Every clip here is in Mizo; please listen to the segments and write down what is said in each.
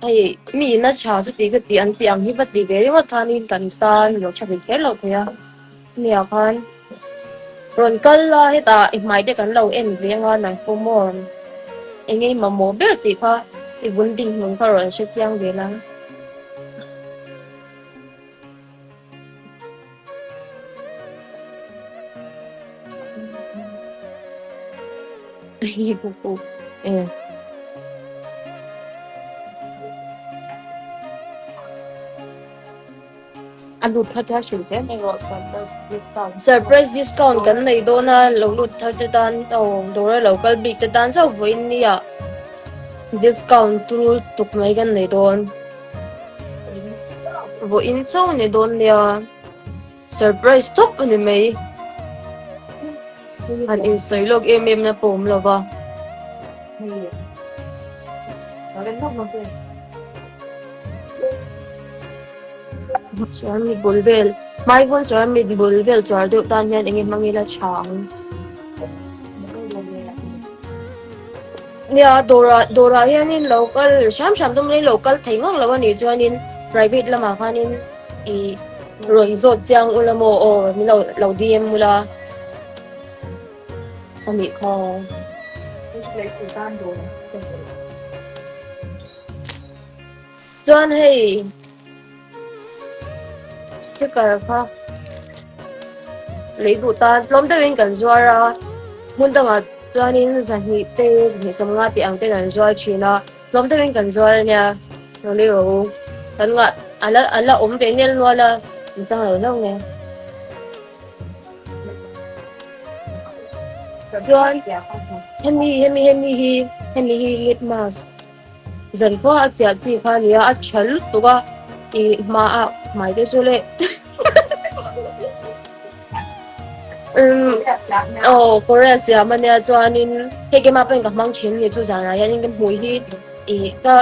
Hei mi in a tha chuti ka tih an tih ang hi va ti ve ringawt khanin kan tan lo tha ve kher lo thei a, chumi-ah khan rawn kal la hetah i hmai te kan lo en ve anga nang pawh maw eng nge i mamawh ber tih kha i vun dinhmun kha rawn hre chiang ve la. A lut thar thar hrilh zel mai rawh surprise discount. Surprise discount kan nei dawn a, lo lut thar te tan aw dawr a lo kal bik te tan chauh vawiin nia discount turu tuk mai kan nei dawn. Vawiin chauh ni dawn nia surprise tawp a ni mai. Han insawi lawk em em na pawh awm lo va. Chuan mi bul vel hmai vun chuan mi bul vel chuar deuh tan hian eng nge hmang ila tha ang. Nia dawrah dawrah hianin lo kal hram hram tum ila lo kal thei ngang lo a nih chuanin private lamah khanin ih rawn zawt chiang ula maw aw min lo lo DM ula a nih kha. Chuan hei sticker kha lei duh tan tlawm deuhin kan zuar a hmun dangah chuanin zahnih te zahnih sawmnga tih ang ten an zuar thin a tlawm deuhin kan zuar ania lo lei rawh u kan ngah a la a la awm ve nel nual a in chang lo hlauh nge chuan hemi hemi hemi hi hemi hi lip mask. Zan pawh a chiah chi kha a nia, a tha lutuk a, ih hmaah hmai te chu leh umm aw Korea siam a nia chuanin hei keimah pawhin ka hmang thin a ni chu zanah hianin ka hmui hi ih ka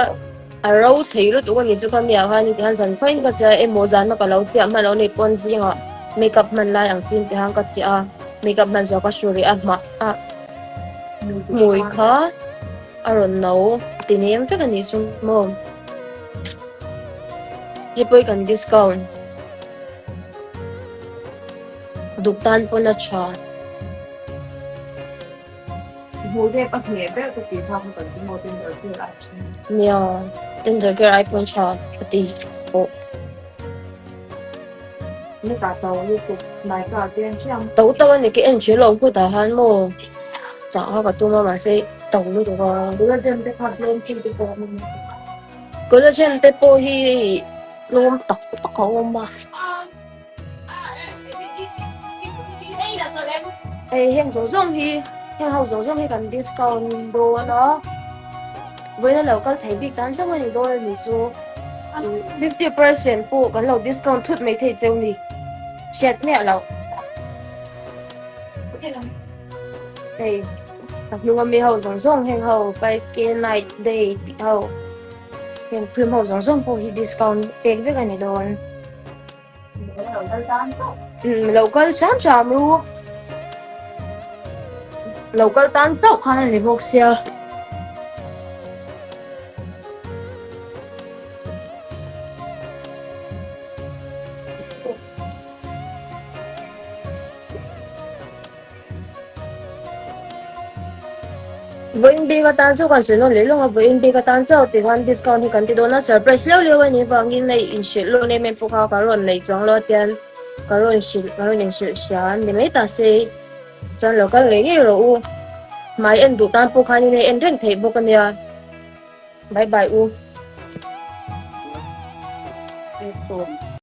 a ro thei lutuk a ni chu khami ah khan tihian zan khawiin ka chiah emaw zana ka lo chiah hman loh a nih pawn zingah makeup hman lai ang chin te khan ka chiah a makeup hman zawh ka hru rih a hmah a hmui kha. A rawn no ti nem vek a nih chu maw. Hei pawh hi kan discount duk tan pawn a tha. Hmuh rep a hneh ber ka tih phak kan chu maw tender care ai thin. Nia tender care ai pawn tha ka ti pawh. Hetah to lutuk Naika te an hriam. To tak a ni ka en thin lo khutah khan maw chah kha ka tum a mahse to lutuk a. Collagen te kha tlawm chi te pawh awm a. Collagen te pawh hi tlawm tak tak a awm a. Hei heng zawng zawng hi heng ho zawng zawng hi kan discount dawn a vawiin a lo kal thei bik tan chauh a ni dawn a ni chu. 50% pawh kan lo discount thut mai thei cheu ni hriat miah loh. Hei ka hnung ami ho zawng zawng heng ho 5k night day tih ho heng cream ho zawng zawng pawh hi discount pek vek a ni dawn. Lo kal hram hram ru. Lo kal tan chauh khan a ni bawk sia. Vawiin bik atan chauh kan sawi nawn leh lawng a, vawiin bik atan chauh tih khan discount hi kan ti dawn a, surprise leuh leuh a nih vangin hei inhrilh lawk em em pawh kha ka rawn nei chuang lo a tian ka rawn hrilh ka rawn inhrilh hria a ni mai ta se chuan lo kal ngei ngei rawh u, hmai en duh tan pawh khan in en reng theih bawk a nia, bye bye u.